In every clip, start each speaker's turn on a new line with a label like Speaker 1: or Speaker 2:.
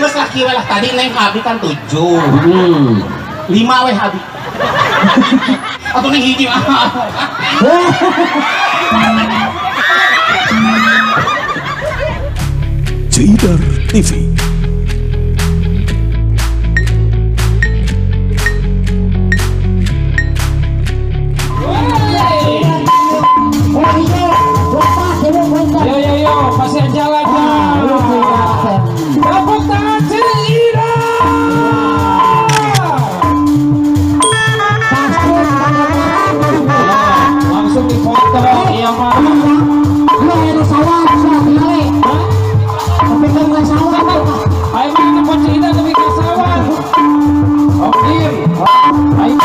Speaker 1: Geus lah kieu lah tadi neng abdi kan 7. 5 weh abdi. Atuh neng hiji mah.
Speaker 2: Ceu Idar TV.
Speaker 3: Yo yo yo, masih jalan ya. Tepuk tangan Ceu Idar. Langsung dipoto iya mah. Ayo mana Ceu Idar lebih ke sawah. Oke, ayo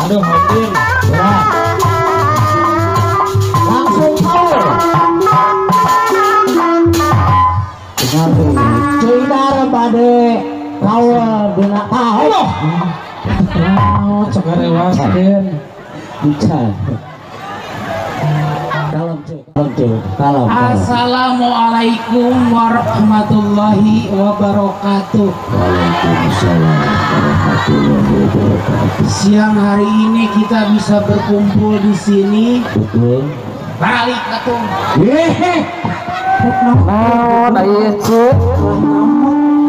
Speaker 3: aduh hampir
Speaker 4: langsung power. Ceu Idar bade power dina tahu.
Speaker 3: Oh, cakarewaskeun.
Speaker 4: Bisa. Kalem Ceu, kalem Ceu, kalem.
Speaker 1: Assalamualaikum warahmatullahi wabarakatuh.
Speaker 4: Waalaikumsalam warahmatullahi wabarakatuh.
Speaker 1: Siang hari ini kita bisa berkumpul di sini.
Speaker 4: Betul.
Speaker 1: Balik atuh.
Speaker 3: Naon ieu Ceu?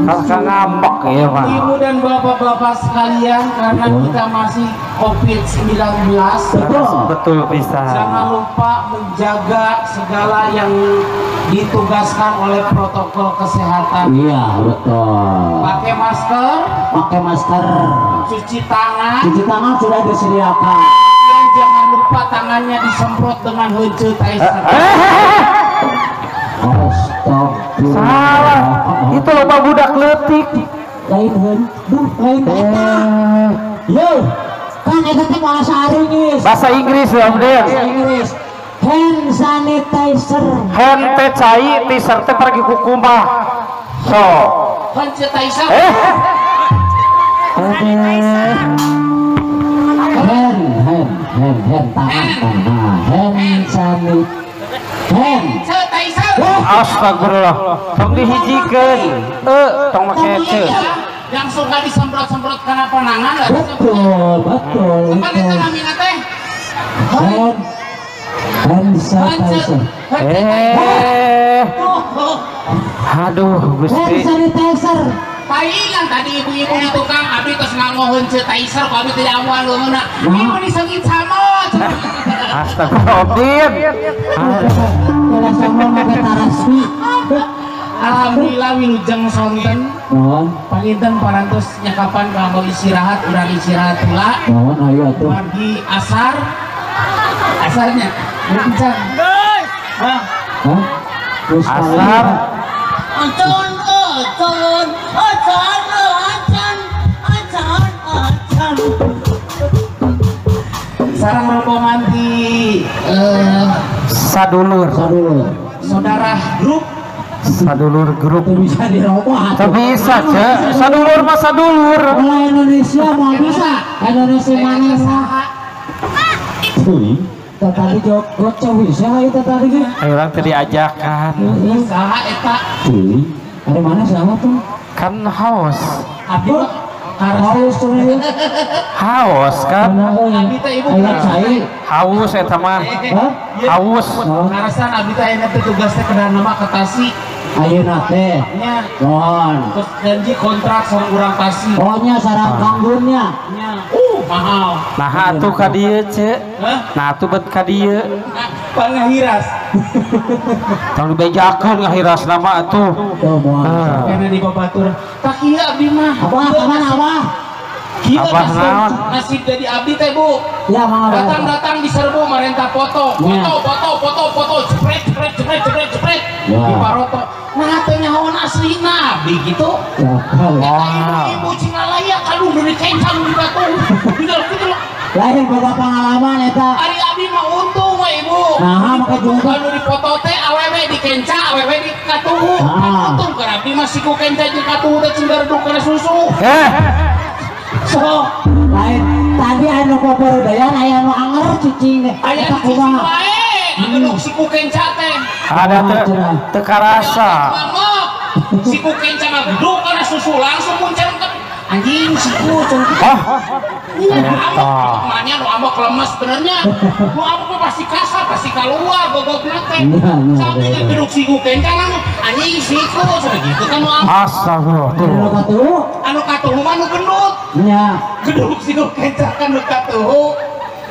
Speaker 3: Kakak ngambek ya Pak.
Speaker 1: Ibu dan bapak-bapak sekalian, karena kita masih COVID-19,
Speaker 3: betul, betul bisa.
Speaker 1: Jangan lupa menjaga segala yang ditugaskan oleh protokol kesehatan.
Speaker 4: Iya, betul.
Speaker 1: Pakai masker,
Speaker 4: pakai masker.
Speaker 1: Cuci tangan.
Speaker 4: Cuci tangan sudah disediakan.
Speaker 1: Dan jangan lupa tangannya disemprot dengan heunceu Tyson.
Speaker 3: Salah, itu loba budak leutik.
Speaker 4: Lain duh, lain eta. Yo, kan eta teh bahasa Inggris.
Speaker 3: Bahasa Inggris ya, Om Den.
Speaker 4: Bahasa Inggris. Hand sanitizer.
Speaker 3: Hand teh cai, tiser teh pergi kukumah. So.
Speaker 1: Hand sanitizer.
Speaker 4: Hand, hand, hand, hand, tangan, tangan. Hand sanitizer. Hand.
Speaker 3: Astagfirullah, tong dihijikeun, tong make ceu.
Speaker 1: Yang suka disemprot-semprot karena penangan,
Speaker 4: betul, betul.
Speaker 1: Kapan itu namina teh?
Speaker 4: Hand sanitizer.
Speaker 3: Aduh, Gusti.
Speaker 4: Hand sanitizer.
Speaker 1: Palingan tadi ibu-ibu di tukang abdi tos nganggo heunceu Tyson, ku abdi teh amuan leungeunna. Ieu disengit sama.
Speaker 3: Astagfirullah.
Speaker 1: Alhamdulillah wilujeng sonten. Panginten parantos nyakapan kanggo istirahat, urang istirahat pula.
Speaker 4: Nuhun ayo atuh.
Speaker 1: Margi asar. Asarnya. Encan. Hah?
Speaker 3: Asar.
Speaker 1: Acan, acan, acan, acan, acan, acan. Sarang rombongan di
Speaker 3: Sadulur,
Speaker 4: sadulur,
Speaker 1: saudara grup,
Speaker 3: sadulur grup.
Speaker 4: Itu bisa dirobah.
Speaker 3: Itu bisa, Cek. Sadulur mah sadulur.
Speaker 4: Kalau Indonesia mau bisa, Indonesia mana mah? Tadi jogok bisa itu tadi kan?
Speaker 3: Ayo orang tadi ajakan.
Speaker 1: Saha eta?
Speaker 4: Ada mana sama tuh?
Speaker 3: Kan house.
Speaker 1: Abdi
Speaker 3: Haus tuh.
Speaker 5: Haus kan?
Speaker 1: Abdi teh ibu.
Speaker 5: Haus eta mah. Haus.
Speaker 1: Karasan abdi teh ayeuna teh tugasna kedah nama ke Tasik.
Speaker 4: Ayeuna teh.
Speaker 1: Nya.
Speaker 4: Mohon.
Speaker 1: Terus janji kontrak sareng urang Tasik.
Speaker 4: Oh nya sareng kanggunnya.
Speaker 1: Nya. Mahal.
Speaker 5: Nah atuh ka dieu ce. Nah atuh bet ka dieu.
Speaker 1: Pangahiras.
Speaker 5: Tong dibejakeun ngahiras nama atuh.
Speaker 1: Karena di babatur. Tak kieu abdi mah.
Speaker 4: Abah kamana abah?
Speaker 1: Kieu nasib jadi abdi teh Bu.
Speaker 4: Ya mangga.
Speaker 1: Datang-datang diserbu marenta foto. Foto foto foto foto jepret jepret jepret jepret jepret. Di paroto. Nah teh nyahoan aslina abdi gitu. Wah. Ibu cingalaya kalung dari kencang di batu. Gitu.
Speaker 4: Lain boga pengalaman eta.
Speaker 1: Ari abdi mah untung we ibu.
Speaker 4: Nah, maka juga
Speaker 1: anu dipoto teh awewe di kenca, awewe di katuhu. Untung keur abdi mah siku kenca jeung katuhu teh cing gareduk kana susu.
Speaker 5: Eh.
Speaker 1: So,
Speaker 4: lain tadi anu poporodayan aya anu anger cicing teh.
Speaker 1: Aya anu cicing wae, anu siku kenca teh.
Speaker 5: Ada teu karasa.
Speaker 1: Siku kenca mah geduk kana susu langsung muncar anjing siku cengkeh. Iya, amok mana nu amok lemes benernya. Nu amok pasti kasar, pasti keluar gogogna teh. Sampai ke geduk siku kencang anu anjing siku cenah gitu kan nu amok.
Speaker 5: Astagfirullah.
Speaker 4: Anu katuhu,
Speaker 1: anu katuhu mah nu gendut.
Speaker 4: Nya.
Speaker 1: Geduk siku kencang kan nu katuhu.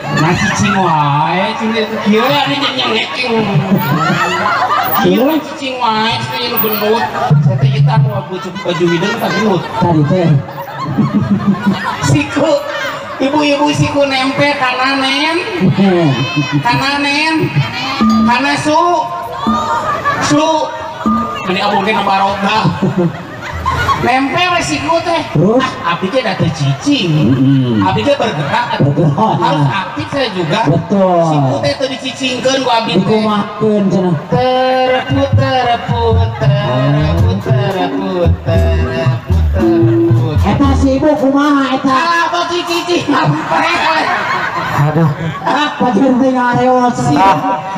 Speaker 1: Nah cicing wae cing kieu ari nyengekeng. Kieu cicing wae cenah nu gendut. Saya teh eta nu baju hideung tah gendut.
Speaker 4: Tadi teh.
Speaker 1: Siku ibu-ibu siku nempe kananen kananen kana su su meni abung teh ngabaroga nempe we siku teh.
Speaker 4: Terus
Speaker 1: abdi teh da teu cicing, abdi teh bergerak, harus aktif saya juga.
Speaker 4: Betul.
Speaker 1: Siku teh teu dicicingkeun ku abdi teh
Speaker 4: dikumakeun cenah
Speaker 1: terputer puter puter puter puter.
Speaker 4: Eta si ibu kumaha eta?
Speaker 1: Ah, bagi cicing ngampret.
Speaker 5: Aduh.
Speaker 4: Pager teh ngareos.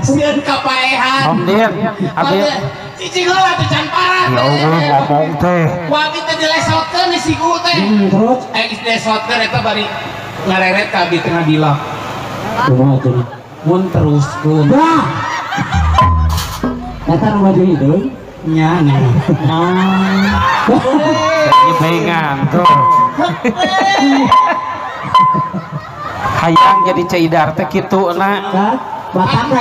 Speaker 1: Sieun kapaehan.
Speaker 5: Om Din, abdi
Speaker 1: cicing heula teh can parah.
Speaker 5: Ya Allah ngomong teh.
Speaker 1: Ku abdi teh dilesotkeun di siku teh.
Speaker 4: Terus
Speaker 1: geus dilesotkeun eta bari ngareret ka abdi teh ngabilang.
Speaker 4: Kumaha teh?
Speaker 1: Mun teruskeun.
Speaker 4: Wah. Eta nu baju hideung?
Speaker 1: Nya nya.
Speaker 4: Ah.
Speaker 5: Ibengan tuh. Hayang jadi Ceu Idar teh kitu na.
Speaker 4: Batang ka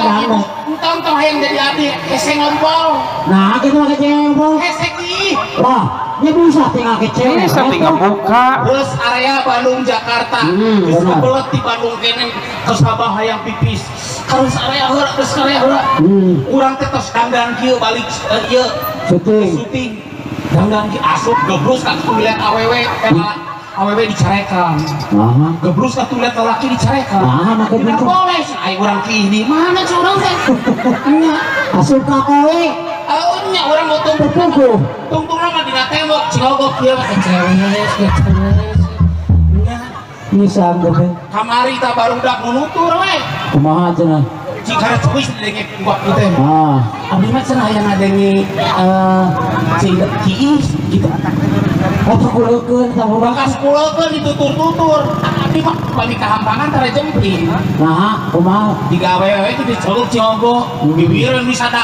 Speaker 1: entong tong hayang jadi abdi hese ngompol.
Speaker 4: Nah, kitu mah kece ngompol.
Speaker 1: Hese ki.
Speaker 4: Wah, nya bisa tinggal kece.
Speaker 5: Bisa tinggal buka.
Speaker 1: Bus area Bandung Jakarta. Geus kebelet di Bandung kene ke Sabah hayang pipis. Terus area heula, terus area heula. Urang teh tos dandan kieu balik ieu syuting. Dandan ki asup gebrus ka lihat awewe awewe dicarekan. Gebrus ka lihat lelaki dicarekan. Tidak boleh ai urang ki di mana sih urang teh? Nya
Speaker 4: asup ka kowe.
Speaker 1: Nya urang mau tungtung. Tungtungna mah dina tembok cilogok kieu mah cewek cewek. Nya
Speaker 4: bisa geus.
Speaker 1: Kamari ta barudak nu nutur we.
Speaker 4: Kumaha cenah?
Speaker 1: Jika cuis didenge ku abdi teh. Abdi mah cenah hayang ngadenge cing kiis gitu.
Speaker 4: Oh, kulekeun tah
Speaker 1: bakas kulekeun ditutur-tutur. Abdi mah bami kahampangan tara jempling.
Speaker 4: Nah, kumaha?
Speaker 1: Digawe we itu dicolok ciogo, bibireun wisata.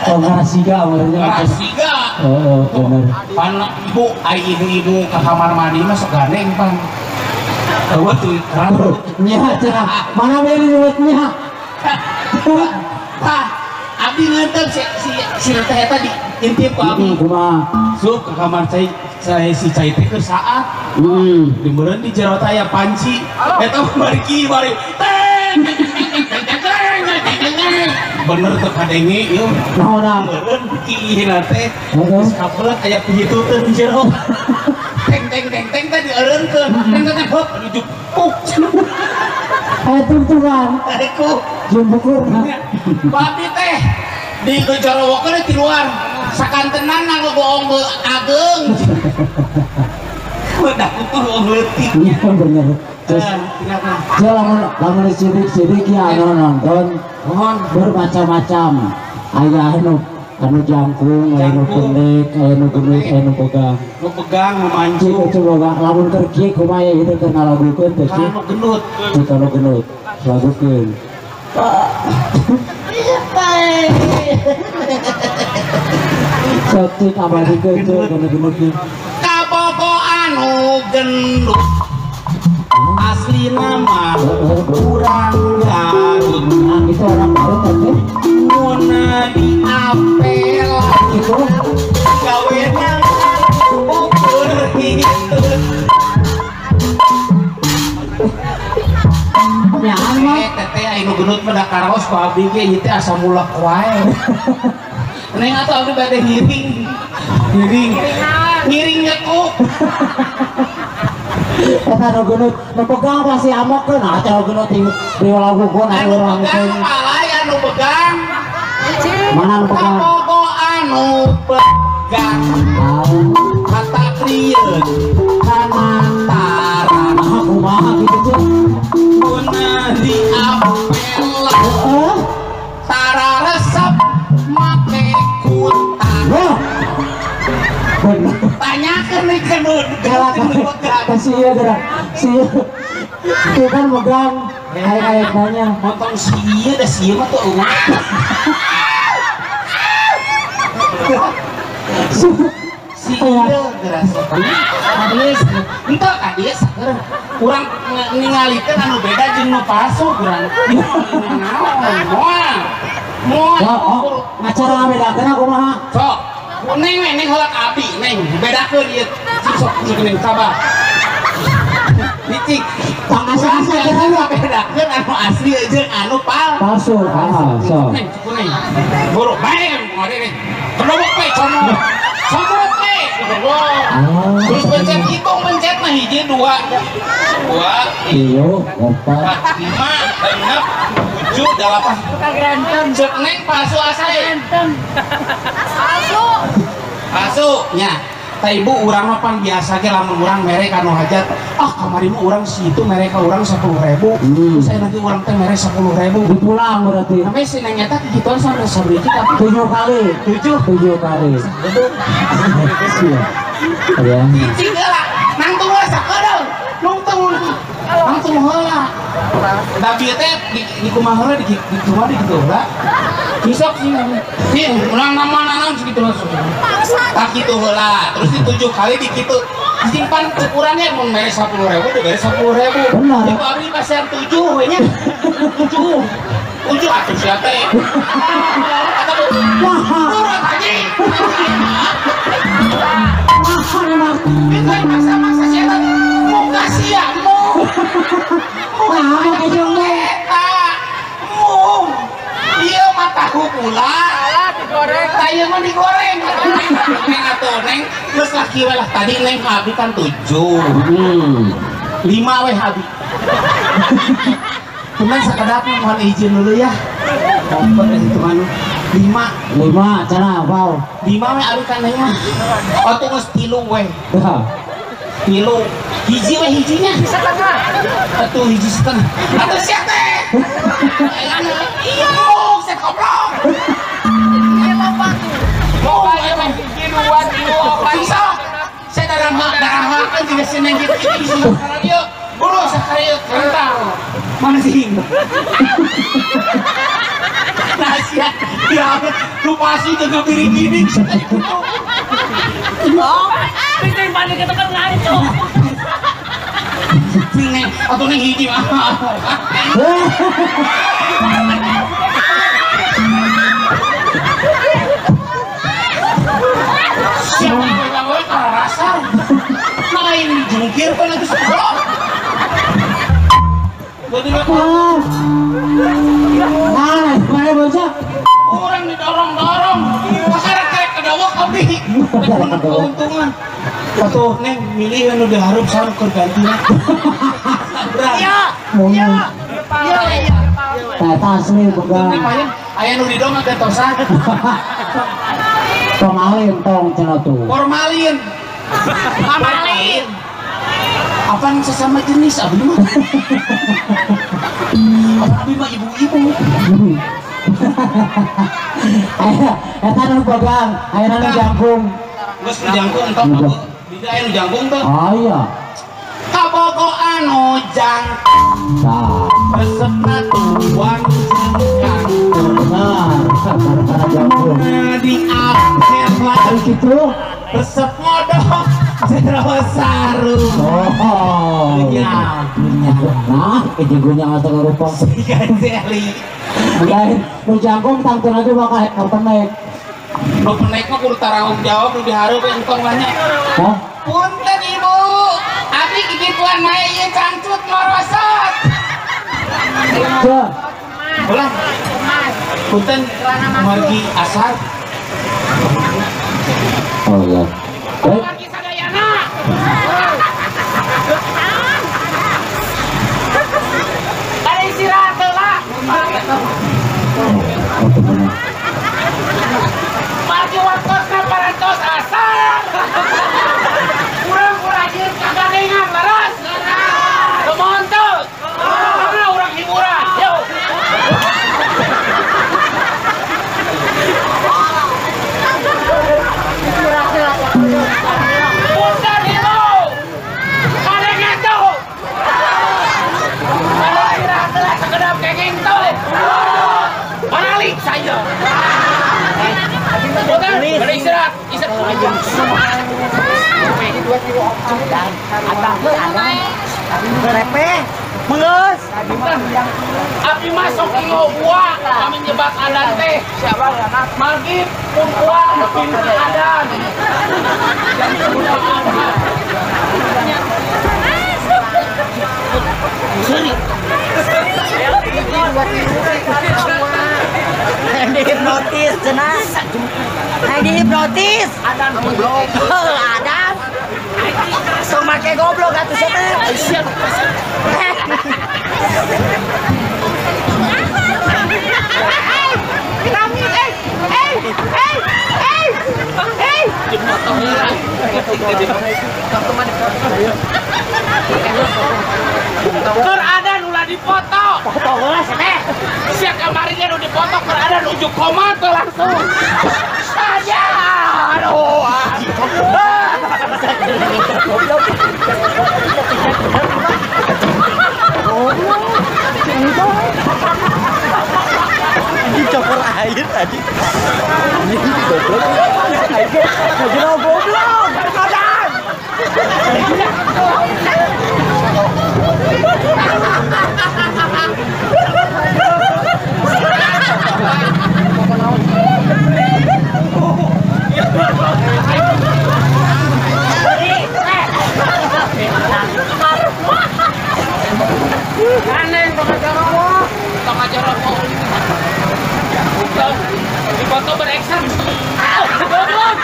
Speaker 4: Oh, ngarasiga amarnya.
Speaker 1: Ngarasiga.
Speaker 4: Heeh, bener.
Speaker 1: Pan ibu, ai ibu-ibu ke kamar mandi mah sok gandeng pan. Eueuh tuh rambut.
Speaker 4: Nya cenah, mana beri duitnya?
Speaker 1: Tah, abdi ngeunteup si teh eta diintip ku abdi.
Speaker 4: Kumaha?
Speaker 1: Sup ke kamar cai si cai teh keur saat. Dimeureun di jero teh aya panci. Eta bari kieu bari teng. Bener teu kadenge ieu.
Speaker 4: Naon?
Speaker 1: Meureun kieu teh geus kabelet aya pihituteun di jero. Teng teng teng teng teh dieureunkeun. Teng teng teng hop dijupuk.
Speaker 4: Aya tuntungan.
Speaker 1: Ku
Speaker 4: jumbukur.
Speaker 1: Babi teh di gejorowokeun di luar. Sakantenan ngageboong ageung. Udah kutu boong leutik.
Speaker 4: Iya bener. Terus lamun sidik-sidik ya anu nonton mohon bermacam-macam. Aya anu Anu jangkung, anu pendek, anu gendut, anu pegang.
Speaker 1: Nu pegang, nu mancung.
Speaker 4: Coba lamun keur kieu kumaha ieu teh ngalagukeun teh cik.
Speaker 1: Anu gendut.
Speaker 4: Cik anu gendut. Lagukeun. Sok cik abadikeun cik anu gendut.
Speaker 1: Kabogo anu gendut. Asli nama urang Garut.
Speaker 4: Itu orang Garut teh.
Speaker 1: Muna di apel
Speaker 4: gitu.
Speaker 1: Gawena ukur gitu.
Speaker 4: Nyaan mah
Speaker 1: teteh anu gendut mah da karaos ku abdi ge ieu teh asa mulek wae. Neng atuh abdi bade ngiring. Ngiring. Ngiring nyekuk.
Speaker 4: Eta nu gendut nu pegang pasti amokeun ah teh gendut di lagukeun anu urang teh.
Speaker 1: Palay anu pegang.
Speaker 4: Mana anu pegang?
Speaker 1: Kabogo anu pegang. Kata krieun kana tarang.
Speaker 4: Nah kumaha kitu cik?
Speaker 1: Guna di apel. Tara resep make kutang.
Speaker 4: Bener.
Speaker 1: Tanyakeun nih gendut.
Speaker 4: Kasih ieu geura. Si ieu kan megang aya nanya.
Speaker 1: Motong si ieu da si ieu mah tuh eueuh. Si ieu geura sok. Kadieu henteu kadieu saeur. Urang ningalikeun anu beda jeung nu palsu urang. Naon moal. Moal.
Speaker 4: Ngacara ngabedakeun kumaha?
Speaker 1: Sok. Neng neng heula ka abdi neng bedakeun ieu. Sok cik neng sabar. Cik
Speaker 4: tong asa-asa
Speaker 1: geura bedakeun anu asli jeung anu
Speaker 4: palsu. Sok.
Speaker 1: Neng cukup neng. Buru bae ngore neng. Kedobok we comot. Comot we. Terus pencet hitung pencet mah hiji 2 2
Speaker 4: 3 4
Speaker 1: 5 6 7 8. Cek neng palsu asli.
Speaker 6: Palsu.
Speaker 1: Palsu nya. Tah ibu urang mah pan biasa ge lamun urang mere ka nu hajat. Ah kamari mah urang si itu mere ka urang 10.000. Terus saya nanti urang teh mere 10.000.
Speaker 4: Dipulang berarti.
Speaker 1: Sampai si neng eta kikituan sampai sabriji tapi
Speaker 4: 7 kali.
Speaker 1: 7
Speaker 4: kali.
Speaker 1: Betul.
Speaker 4: Ya.
Speaker 1: Cicing heula. Nangtung heula sakedeung. Nangtung. Nangtung heula. Da bieu teh di kumaha heula di kumaha di kitu heula. Sok sih. Ih, ulang nama naon segitu langsung. Tak kitu heula. Terus di 7 kali di kitu. Disimpan ukurannya mun mere 10.000 dibere 10.000.
Speaker 4: Benar.
Speaker 1: Ibu abdi pasian 7 we nya. 7. 7 atuh sia teh.
Speaker 4: Wah,
Speaker 1: nurut anjing.
Speaker 4: Wah,
Speaker 1: itu maksa-maksa sia teh. Muka sia mu.
Speaker 4: Wah, ka jeung
Speaker 1: eta. Mu. Ieu mah tahu pula.
Speaker 6: Digoreng.
Speaker 1: Tah mah digoreng. Neng atuh neng geus laki we lah tadi neng ka abdi kan 7. 5 we abdi. Cuman sakedap mohon izin dulu ya. Kompor hitungan 5.
Speaker 4: 5 cenah wow.
Speaker 1: 5 we abdi kan neng mah. Atuh geus 3 we. 3. Hiji we hijinya.
Speaker 6: Setengah.
Speaker 1: Atuh hiji setengah. Atuh sia teh. Iya, saya goblok.
Speaker 6: Loba hiji 2 3 4.
Speaker 1: Bisa. Saya darah kan juga seneng gitu. Ieu buru sakali rental. Mana sih? Nah, sia. Ya, lu pasti dengan piring gini.
Speaker 6: Oh, piring panik itu kan ngaco.
Speaker 1: Neng, atau neng hiji mah. Siapa yang gue rasa? Main jungkir kan itu sekolah.
Speaker 4: Nah, mana bocah?
Speaker 1: Orang didorong-dorong. Sekarang kerek kedawak abdi. Keuntungan. Atuh neng milih anu dihareup sareng keur gantina.
Speaker 6: Iya. Iya. Iya.
Speaker 4: Eta asli pegang.
Speaker 1: Aya nu didong agatosan.
Speaker 4: Formalin tong cenah tuh.
Speaker 1: Formalin. Formalin. Apaan sesama jenis abdi mah? Abdi mah ibu-ibu.
Speaker 4: Eta nu bogang, ayeuna nu jangkung.
Speaker 1: Geus nu jangkung tong kabogo. Bisa aya nu jangkung teh.
Speaker 4: Aya.
Speaker 1: Kabogo anu jangkung.
Speaker 4: Tah.
Speaker 1: Resepna tuang jangkung.
Speaker 4: Benar, karena jangkung.
Speaker 1: Di akhir
Speaker 4: Ari kitu
Speaker 1: resep modok jero sarung.
Speaker 4: Oh.
Speaker 1: Nya.
Speaker 4: Nah, kejegunya atau rupa.
Speaker 1: Siga jeli.
Speaker 4: Lain nu jangkung tangtun aja bakal nu penek.
Speaker 1: Nu penek mah kudu taranggung jawab nu dihareup entong banyak.
Speaker 4: Hah?
Speaker 1: Punten ibu, abdi kikituan mae ieu cangcut morosot.
Speaker 4: Teu.
Speaker 1: Ulah. Punten margi asar.
Speaker 4: Oh iya.
Speaker 6: Margi sadayana. Ada istirahat heula. Margi waktosna parantos asar. Urang kurajin kagadengan leres. Kumaha teu? Karena urang hiburan. Yo. Punten ibu. Kadengan teu. Ada istirahat heula sakedap kenging teu. Balik saya. Punten, balik istirahat. Istirahat.
Speaker 3: Mengeus.
Speaker 1: Api masuk ingo buah, kami nyebat adan teh. Margi pun buah, pintu adan.
Speaker 3: Yang dihipnotis cenah. Yang dihipnotis. Adan goblok. Adan. Sok make goblok atuh sia teh.
Speaker 6: Keur adan ulah dipoto.
Speaker 3: Foto heula sia teh.
Speaker 6: Sia kamari ge nu dipoto keur adan ujuk koma teh langsung. Saja. Aduh.
Speaker 3: Anjing copor air anjing. Anjing goblok. Anjing goblok. Adan.
Speaker 6: Aneh tong aja tong aja rokok. Dipoto bereksan. Goblok.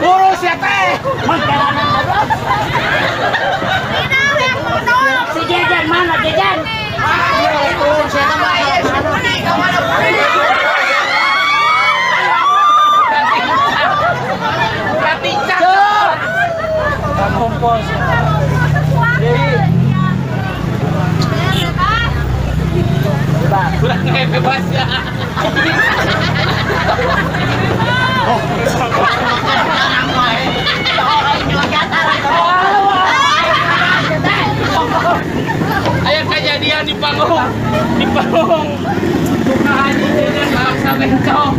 Speaker 6: Urus ya teh.
Speaker 3: Si Jejen mana Jejen?
Speaker 6: Bebas ya. Aya kejadian di panggung. Di panggung. Buka haji dengan bangsa bencong.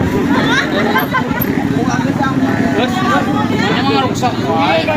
Speaker 6: Terus emang rusak wae.